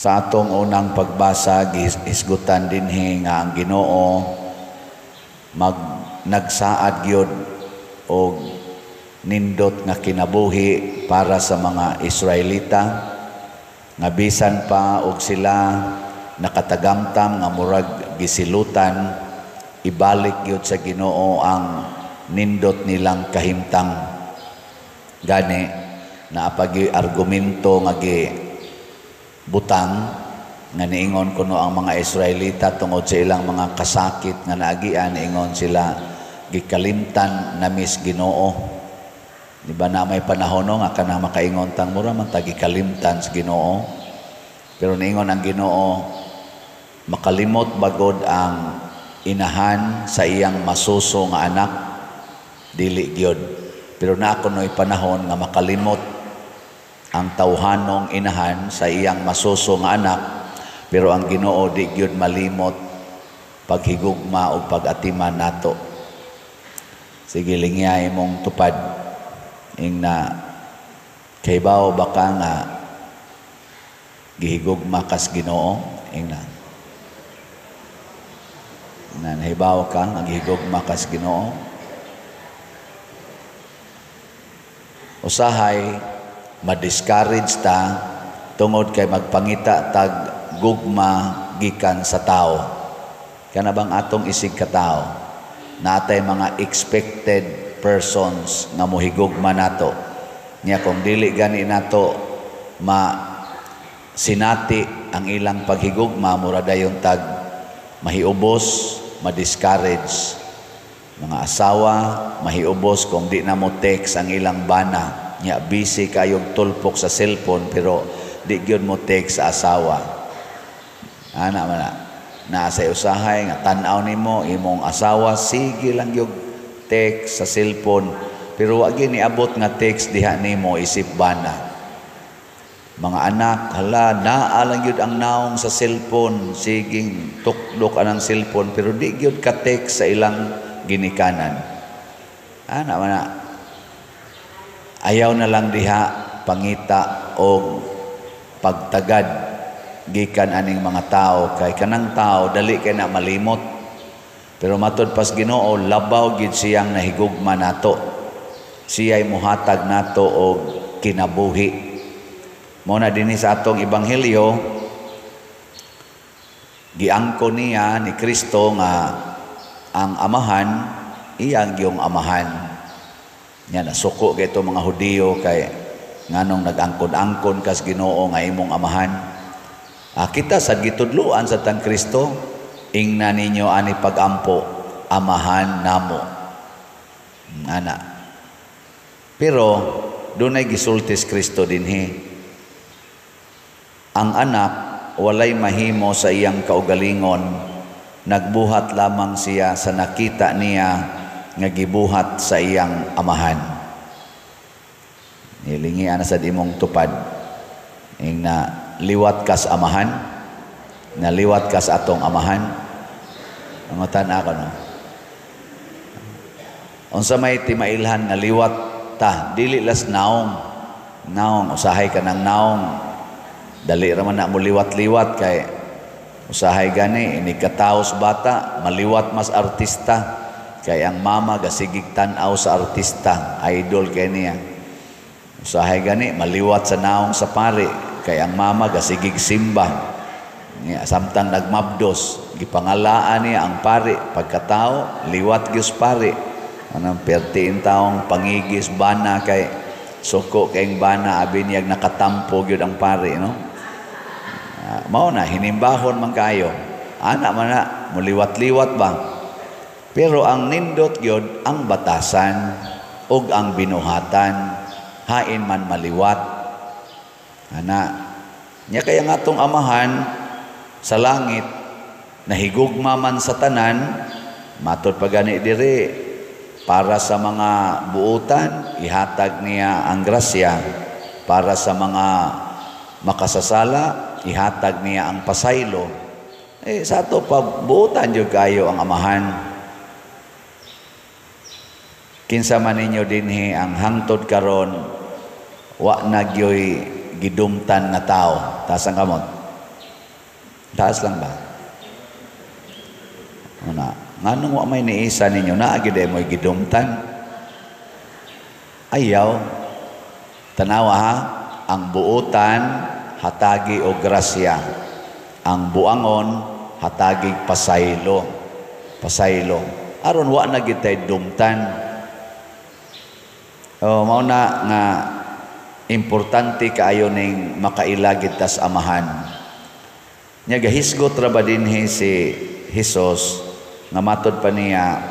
Sa atong unang pagbasa, gihisgutan dinhi nga ang Ginoo mag nagsaad gyud og nindot nga kinabuhi para sa mga Israelita, nga bisan pa og sila nakatagamtam nga murag gisilutan, ibalik gyud sa Ginoo ang nindot nilang kahimtang. Gani naa pa argumento nga gi butang nga niingon kuno ang mga Israelita tungod sa ilang mga kasakit nga naagian, niingon sila, "Gikalimtan nami sa Ginoo." Di ba na may panahon, no, nga kanang makaingon tang mura man ta gikalimtan sa Ginoo? Pero niingon ang Ginoo, "Makalimot bagod ang inahan sa iyang masuso nga anak? Dili gyud." Pero naa kuno'y panahon nga makalimot ang tawhanong inahan sa iyang masuso nga anak, pero ang Ginoo di gyud malimot paghigugma o pag-atiman nato. Sige, lingya imong tupad. Ingna, kahibaw ba ka nga gihigugma kas Ginoo? Ingna. Na nahibaw ka nga gihigugma kas Ginoo? Usahay ma-discourage ta tungod kay magpangita tag gugma gikan sa tao. Kana bang atong isig katao, natay mga expected persons nga mohigugma nato. Nya kung dili gani nato ma sinati ang ilang paghigugma, mura dayon tag mahiubos, ma-discourage. Mga asawa, mahiubos kung di na mo text ang ilang bana. Nya busy kayong tulpok sa cellphone pero di gyud mo text sa asawa. Ana man na. Naa sa usahay nga tan-aw nimo imong asawa, sige lang gyud text sa cellphone pero wa gyud niabot nga text diha nimo isip bana. Mga anak, hala, naa lang gyud ang naong sa cellphone, siging tukdok anang cellphone pero di gyud ka text sa ilang ginikanan. Ana man na. Ayaw na lang diha pangita og pagtagad gikan aning mga tao, kay kanang tao dali kay na malimot. Pero matud pas Ginoo, labaw gid siyang nahigugma nato. Siya'y muhatag nato og kinabuhi. Mo na dinhi sa atong ebanghelyo, giangko niya ni Kristo nga ang amahan iyang giyong amahan. Nya nasuko kay ito mga Hudiyo kay nganong nag-angkon-angkon kas Ginoo nga imong amahan. Kita sad gitudloan sa tang Kristo, ingna ninyo ani pagampo, "Amahan namo." Ana. Pero dunay gisultis Kristo dinhi. Ang anak walay mahimo sa iyang kaugalingon, nagbuhat lamang siya sa nakita niya nga gibuhat sa iyang amahan. Nilingi ana sa imong tupad. Ingna, liwat kas amahan, naliwat kas atong amahan. Pangutan ako, no. Unsa may timailhan nga liwat ta, dili las naong. Naong, usahay ka ng naong. Dali ra man na mo liwat-liwat kay usahay gani ini kataos bata, maliwat mas artista. Kay ang mama gasigig tan-aw sa artista, idol kay niya. Usahay gani maliwat sa naong sa pare, kay ang mama gasigig simba. Niya samtang nagmabdos, gipangalaan niya ang pare, pagkatao liwat gyud pare. Anang pertiin taong pangigis bana kay suko kayong bana, abi niyag nakatampo gyud ang pare, no? Mao na hinimbahon man kayo. Ana man na muliwat-liwat ba? Pero ang nindot gyud ang batasan ug ang binuhatan, hain man maliwat. Ana nya kaya nga atong amahan sa langit nahigugma man sa tanan, matud pa gani diri, para sa mga buutan ihatag niya ang grasya, para sa mga makasasala ihatag niya ang pasaylo. Sa ato pa buutan jud kayo ang amahan. Kinsa man ninyo dinhi ang hangtod karon wa na gyoy gidumtan nga tao? Taas ang kamot. Taas lang ba? Una, nganong wa may niisa ninyo, naa gyud mo'y gidumtan? Ayaw. Tanawa ha, ang buotan hatagi og grasya. Ang buangon hatagi pasaylo. Pasaylo. Aron wa na gyud tay dumtan. Oh, mao na nga importante kaayo ning makaila gid tas Amahan. Nya gahisgot ra ba dinhi si Hesus nga matod pa niya,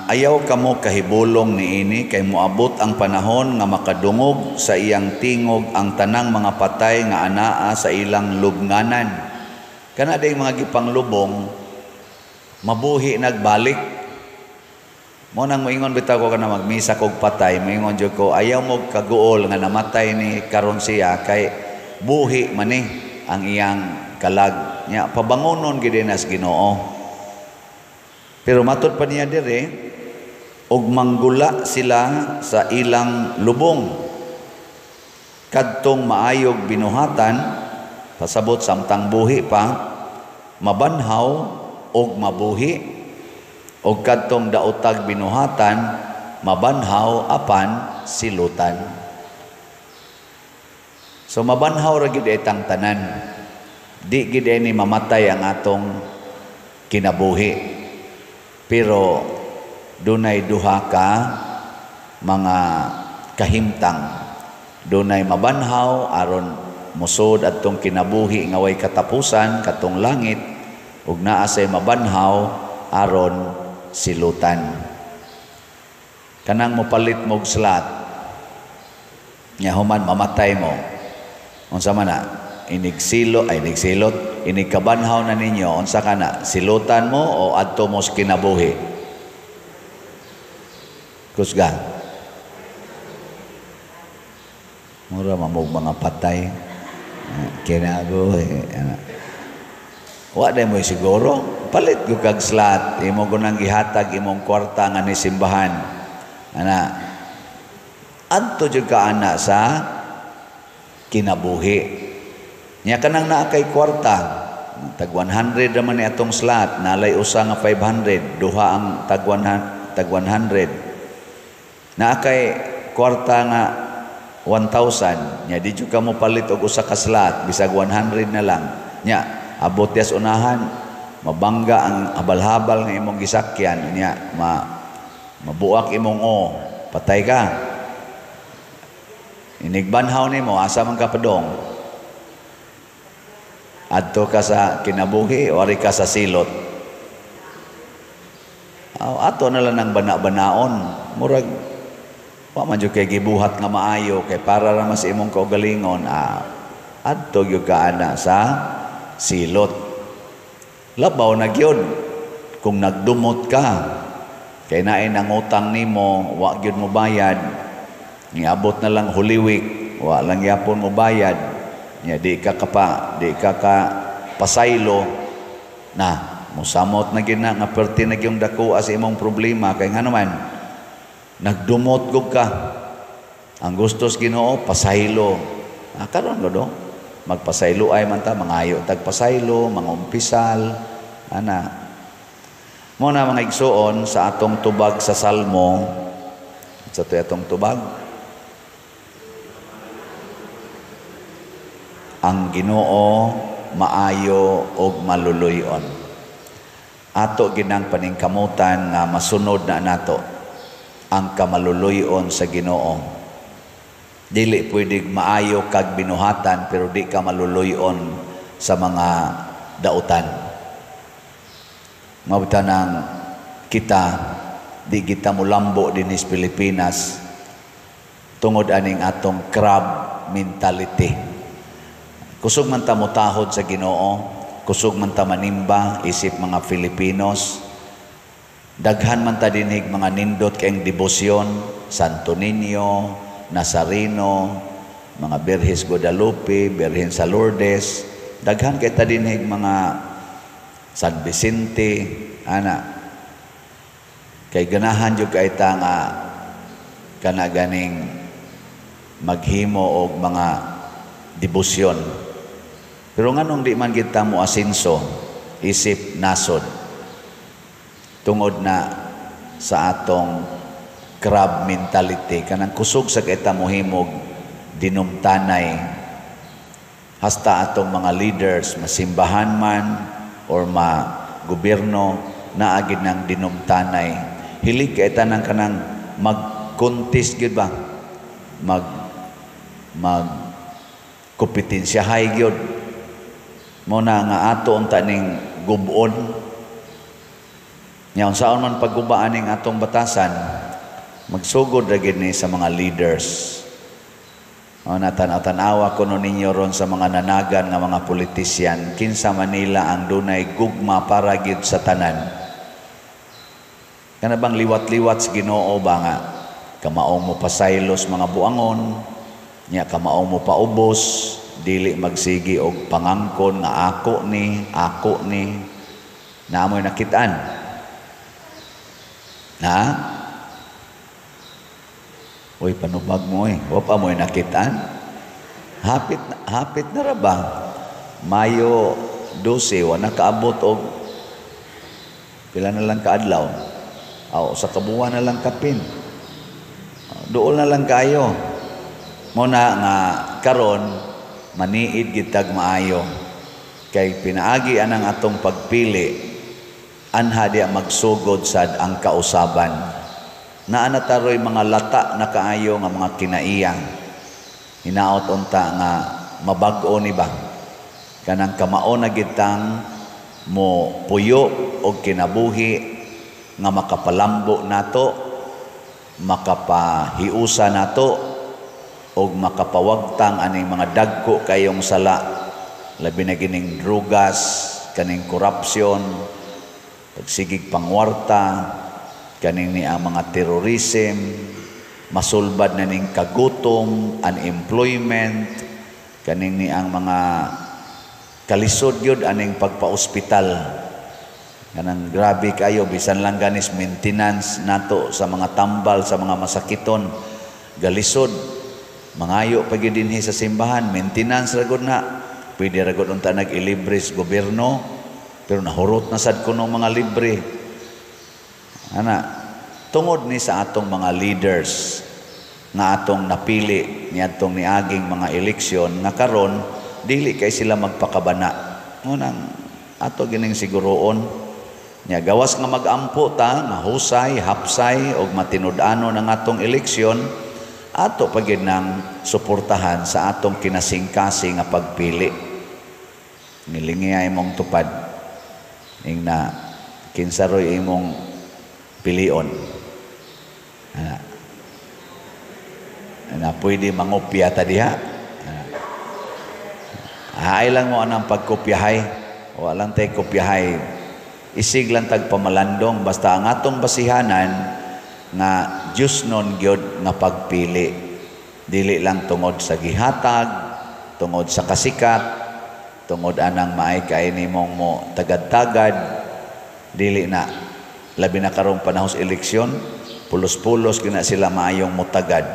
ayaw kamo kahibulong niini, kay moabot ang panahon nga makadungog sa iyang tingog ang tanang mga patay nga anaa sa ilang lubnganan. Kana day mga gipanglubong mabuhi nagbalik. Mo nang moingon bitaw ko kana magmisa kog patay, moingon jud ko, ayaw mo kaguol nga namatay ni karon siya kay buhi man ni ang iyang kalag. Nya pabangonon gid nas Ginoo. Pero matod pa niya dire, og manggula sila sa ilang lubong. Kadtong maayog binuhatan, pasabot samtang buhi pa, mabanhaw og mabuhi. Og kadtong daotag binuhatan, mabanhaw apan silutan. So mabanhaw ra gid itang tanan. Di gid ni mamatay ang atong kinabuhi. Pero dunay duha ka mga kahimtang. Dunay mabanhaw aron mosud adtong kinabuhi nga way katapusan katong langit, ug naa say mabanhaw aron silutan. Kanang mopalit mog slot nya human mamatay mo, unsa man na inigsilo ay inigsilot, inigkabanhaw na ninyo, unsa kana, silutan mo o adto mo sa kinabuhi? Kusga. Mura mamog mga patay kinabuhi. Wa day mo siguro palit gyud kag slot, imo gunang gihatag imong kwarta nga ni simbahan. Ana adto jud ka ana sa kinabuhi. Nya kanang naa kay kwarta, tag 100 ra man ni atong slot, nalay usa nga 500, duha ang tag 100. Naa kay kwarta nga 1,000, nya di jud ka mo palit og usa ka slot, bisag 100 na lang. Nya abot yas unahan, mabangga ang habal-habal nga imong gisakyan, nya mabuak imong o, patay ka. Inigbanhaw nimo, asa man ka padong? Adto ka sa kinabuhi o ari ka sa silot? Ato na lang ng bana-banaon. Murag wa man jud kay gibuhat nga maayo kay para ra mas imong kaugalingon, adto gyud ka ana sa silot. Labaw na gyud kung nagdumot ka kay naay nangutang nimo, wa gyud mo bayad, niabot na lang Holy Week, wa lang gyapon mo bayad. Nya di ka kapa, di ka ka pasaylo na musamot na gyud na nga perti na gyung dako sa imong problema kay ngano man nagdumot gud ka. Ang gustos Ginoo pasaylo. Karon gud magpasaylo ay man ta, mangayo tag pasaylo, mangumpisal ana. Mo na mga igsuon sa atong tubag sa Salmo, sa atong tubag, ang Ginoo maayo og maluluy-on. Ato ginang paningkamutan nga masunod na nato ang kamaluluy-on sa Ginoo. Dili pwedeng maayo kag binuhatan pero di ka maluluy-on sa mga dautan. Mabta nang kita di kita mulambo dinhi sa Pilipinas tungod aning atong crab mentality. Kusog man ta motahod sa Ginoo, kusog man ta manimba isip mga Filipinos. Daghan man ta dinhig mga nindot kayong debosyon, Santo Niño, Nazareno, mga Birhes Guadalupe, Birhen sa Lourdes. Daghan kay ta dinhig mga San Vicente, ana. Kay ganahan jud kay ta nga kana ganing maghimo og mga debosyon. Pero nganong di man kita mo asinso isip nasod? Tungod na sa atong crab mentality, kanang kusog sa kita mohimog dinumtanay, hasta atong mga leaders, masimbahan man or ma gobyerno, naagid ng dinumtanay. Hilig kay tanang kanang mag-contest gyud ba, mag mag kompetensyahay gyud mo na nga ato unta ning gub-on nya. Unsaon man paggubaan ning atong batasan, magsugod ra gyud ni sa mga leaders. O na tan-awa kuno ninyo ron sa mga nanagan nga mga politisyan, kinsa Manila ang dunay gugma para gyud sa tanan? Kana bang liwat-liwat sa Ginoo ba nga kamaong mo pasaylos mga buangon nya, kamaong mo paubos, dili magsigi og pangangkon nga ako ni, ako ni? Naamoy nakitaan na. Uy, panubag mo eh. Wa pa mo'y nakitaan. Hapit, hapit na ra ba? Mayo 12, wa nakaabot og pila na lang kaadlaw. Aw, sa kabuwan na lang kapin. Duol na lang kayo. Mo na nga karon maniid gitag maayo. Kay pinaagi anang atong pagpili, anha diya magsugod sad ang kausaban. Naa na taroy mga lata na kaayo nga mga kinaiyang. Hinaot unta nga mabag-o ni ba? Kanang kamao na gitang mo puyo og kinabuhi nga makapalambo nato, makapahiusa nato, og makapawagtang aning mga dagko kayong sala, labi na gining drugas, kaning korupsyon, pagsigig pangwarta, kaning ni ang mga terorism, masulbad na ning kagutom, unemployment, kaning ni ang mga kalisod gyud aning pagpa-ospital. Kanang grabe kayo, bisan lang ganis maintenance nato sa mga tambal, sa mga masakiton, galisod. Mangayo pa gyud dinhi sa simbahan, maintenance ra gud na. Pwede ra gud unta nag-ilibre sa gobyerno, pero nahurot na sad kuno mga libre. Ana, tungod ni sa atong mga leaders nga atong napili niadtong niaging mga eleksyon nga karon dili kay sila magpakabana. Ngunang ato gining siguroon nya, gawas nga magampo ta nga husay, hapsay og matinud-anon ang atong eleksyon, ato pa gyud nang suportahan sa atong kinasingkasing nga pagpili. Ngilingi imong tupad ing na kinsa roy imong pilion. Ana. Ana, pwede mangopya ta diha. Ay lang mo anang pagkopyahay. Wala lang tay kopyahay. Isig lang tag pamalandong, basta ang atong basihanan nga Diyos nun gyud nga pagpili. Dili lang tungod sa gihatag, tungod sa kasikat, tungod anang maay kay nimong mo tagad-tagad, dili na. Labi na karong panahon sa eleksyon, pulos-pulos gina sila maayong mutagad.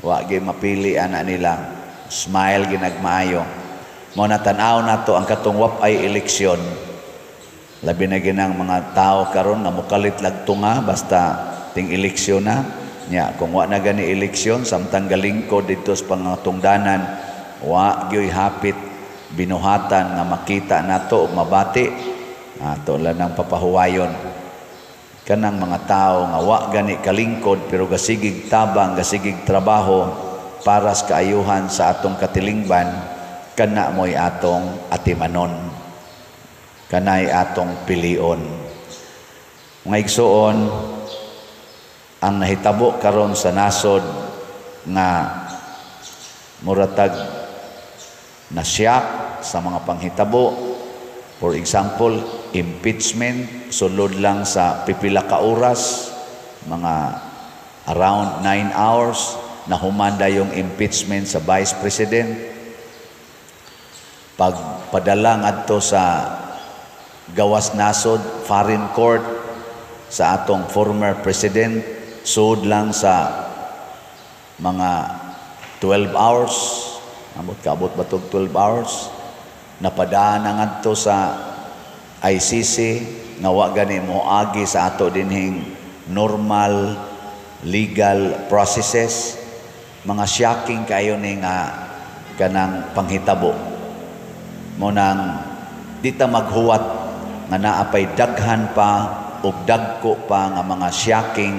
Wa gyud mapili ana nila, smile ginagmaayo. Mo na tan-aw nato ang katong wap-ay eleksyon. Labi na ginang mga tao karon nga mukalit lagtunga basta ting eleksyon na. Nya kung wa na gani eleksyon samtang galingkod didto sa pangatungdanan, wa gyoy hapit binuhatan nga makita nato ug mabati. Ato lang nang papahuwayon kanang mga tao nga wa gani kalingkod pero gasigig tabang, gasigig trabaho para sa kaayuhan sa atong katilingban, kana mo'y atong atimanon, kanay atong pilion. Mga igsuon, ang nahitabo karon sa nasod nga muratag nasyak sa mga panghitabo, for example, impeachment, sulod lang sa pipila ka oras, mga around 9 hours, nahumanda yung impeachment sa Vice President. Pagpadala ngadto sa gawas nasod, foreign court, sa atong former president, sud lang sa mga 12 hours. Amot kaabot ba tog 12 hours? Napadaan na ngadto sa ICC nga wa gani moagi sa ato dinhing normal legal processes. Mga shocking kayo ni nga kanang panghitabo. Mo nang di ta maghuwat nga naa pay daghan pa ug dagko pa nga mga shocking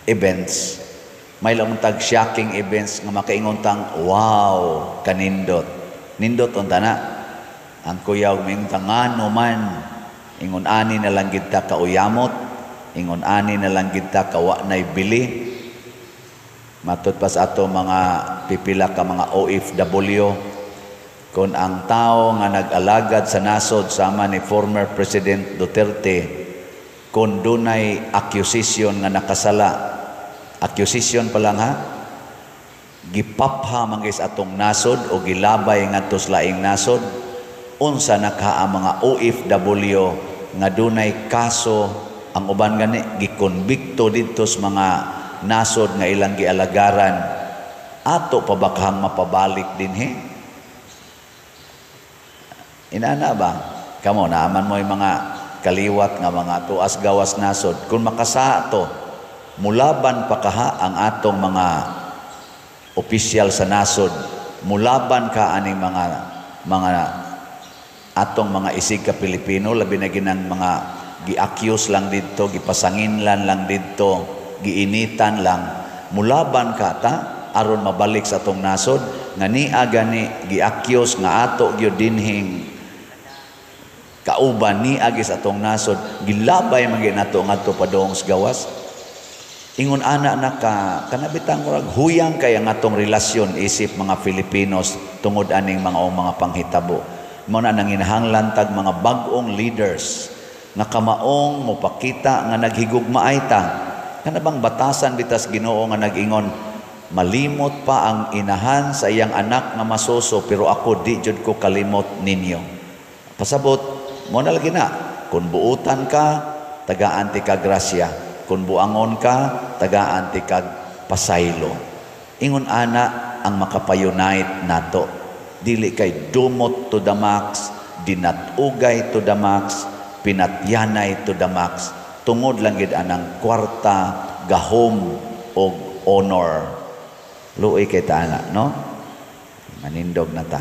events. May lang tag shocking events nga makaingon tang, "Wow, kanindot." Nindot unta na. Ang kuyaw moingon ta, "Ngano man?" Ingon ani na lang gid ta kauyamot, ingon ani na lang gid ta kawa nay bili. Matud pa sa ato mga pipila ka mga OFW, kung ang tao nga nag-alagad sa nasod sama ni former President Duterte, kung dunay accusation nga nakasala, accusation pa lang ha, gipapha man sa atong nasod o gilabay ngadto sa laing nasod, unsa na ka ang mga OFW nga dunay kaso, ang uban gani gikonbikto didto sa mga nasod nga ilang gialagaran, ato pa ba kahang mapabalik dinhi? Inana ba? Kamo, naaman mo yung mga kaliwat nga mga tuas gawas nasod. Kung makasa to, mulaban pa kaha ang atong mga opisyal sa nasod, mulaban ka aning mga atong mga isig ka Pilipino, labi na ginang mga gi-accuse lang didto, gipasanginlan lang didto, giinitan lang, mulaban ka ta aron mabalik sa atong nasod nga nia gani gi-accuse nga ato gyud dinhing kauban ni agi sa atong nasod, gilabay man gyud nato ngadto padung sa gawas? Ingon ana na ka kanabitang murag huyang kay ang atong relasyon isip mga Filipinos tungod aning mga o mga panghitabo. Mao na nanginahanglan tag mga bag-ong leaders nga kamaong mopakita nga naghigugmaay ta. Kana bang batasan bitas Ginoo nga nag-ingon, "Malimot pa ang inahan sa iyang anak nga masuso, pero ako di jud ko kalimot ninyo." Pasabot mo na lagi na, kung buutan ka, tagaan ti ka grasya. Kung buangon ka, tagaan ti ka pasaylo. Ingon ana ang makapayunite nato. Dili kay dumot to the max, dinatugay to the max, pinatyanay to the max. Tungod lang gid anang kwarta, gahom og honor. Luoy kay ta ana, no? Manindog na ta.